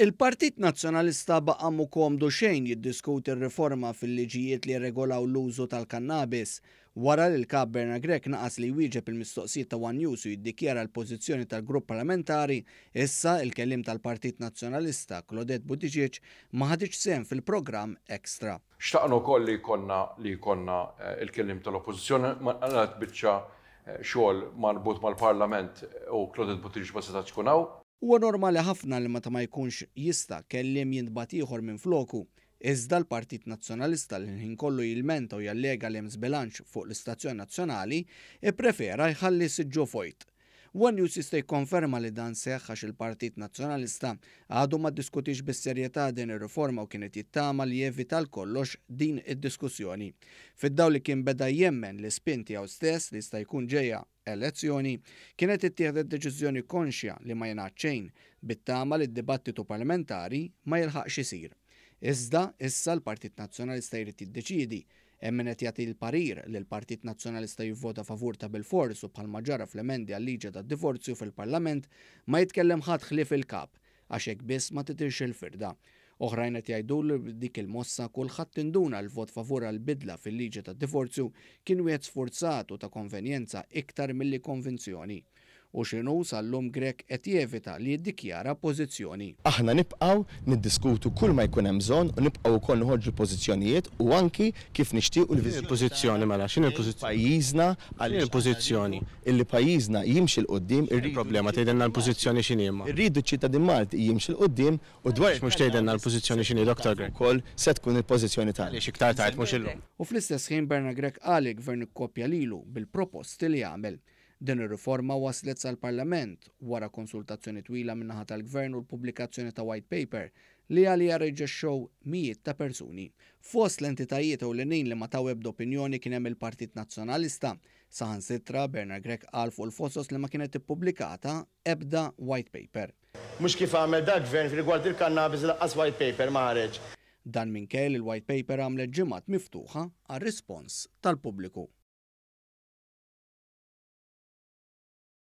Il-Partit Nazzjonalista baqa' mhu komdu xejn jiddiskuti r-riforma fil-liġijiet li jirregolaw l-użu tal-kannabis. Wara li l-Kap Bernard Grech naqas li jwieġeb il-mistoqsijiet ta' one News u jiddikjara l-pożizzjoni tal-grupp parlamentari, issa il-kelliem tal-Partit Nazzjonalista, Claudette Buttigieg, ma ħaditx sehem fil-programm Extra. Xtaqna wkoll li jkollna li jkollna l-kelliem tal-Oppożizzjoni ma nqalgħet biċċa xogħol marbut mal-Parlament u Claudette Buttigieg ma setgħetx tkun hawn. Huwa normali ħafna li meta ma jkunx jista' kelliem jintbagħat ieħor minfloku. Iżda l-Partit Nazzjonalista li l-ħin kollu jilmenta u jallega li hemm żbilanċ fuq l-istazzjon nazzjonali, ipprefera jħalli siġġu vojt. One News jista' jikkonferma li dan seħħ għax il-Partit Nazzjonalista għadu ma ddiskutiex bis-serjetà din ir-riforma u kien qed jittama li jevita għal kollox din id-diskussjoni. Fid-dawl li kien beda jemmen l-ispin tiegħu stess li jista' jkun ġejja elezzjoni, kienet ittieħdet deċiżjoni konxja li ma jingħad xejn, bit-tama li d-dibattitu parlamentari ma jilħaqx isir. Iżda, issa l-Partit Nazzjonalista jrid jiddeċiedi. Hemm min qed jagħti l-parir li l-Partit Nazzjonalista jivvota favur ta' bilfors u bħalma ġara fl-emendi għal-liġi tad-divorzju fil-Parlament, ma jitkellem ħadd ħlief il-Kap, għax hekk biss ma titirx il-firda. Oħrajn qed jgħidu li b'dik il-mossa kulħadd induna l-vot favur għall-bidla fil-liġi tad-divorzju kien wieħed sfurzat u ta' konvenjenza iktar milli konvinzjoni. Hu x'inhu, sal-lum Grech qed jevita li jiddikjara pożizzjoni. Aħna nibqgħu niddiskutu kull ma jkun hemm bżonn u nibqgħu wkoll noħorġu pożizzjonijiet u anki kif nixtiequ l-viżjoni X'inhi l-pożizzjoni mela? X'inhi l-pożizzjoni? pajjiżna X'inhi l-pożizzjoni? Illi pajjiżna jimxi 'l quddiem, irridu X'inhi l-problema? Tgħidilna l-pożizzjoni x'inhi imma. Irridu ċ-ċittadin Malti jimxi 'l quddiem u dwar Għaliex mhux tgħidilna l-pożizzjoni x'inhi Dottor Grech? Ukoll se tkun il-pożizzjoni tagħna. Għaliex iktar tard mhux illum? U fl-istess ħin Bernard Grech qal li l-Gvern ikkopja lilu bil-proposti li għamel. Din ir-riforma waslet sal-Parlament wara konsultazzjoni twila min-naħa tal-Gvern u l-pubblikazzjoni ta' White Paper li għaliha rreġexxew mijiet ta' persuni. Fost l-entitajiet ewlenin li ma taw ebda opinjoni kien hemm il-Partit Nazzjonalista. Saħansitra, Bernard Grech qal fuq il-Fosos li ma kienet ippubblikata ebda White Paper. Mhux kif għamel dal-Gvern f'rigward il-kannabis li lanqas White Paper ma ħareġ. Dan minkejja li l-White Paper għamlet ġimgħat miftuħa għar-rispons tal-pubbliku.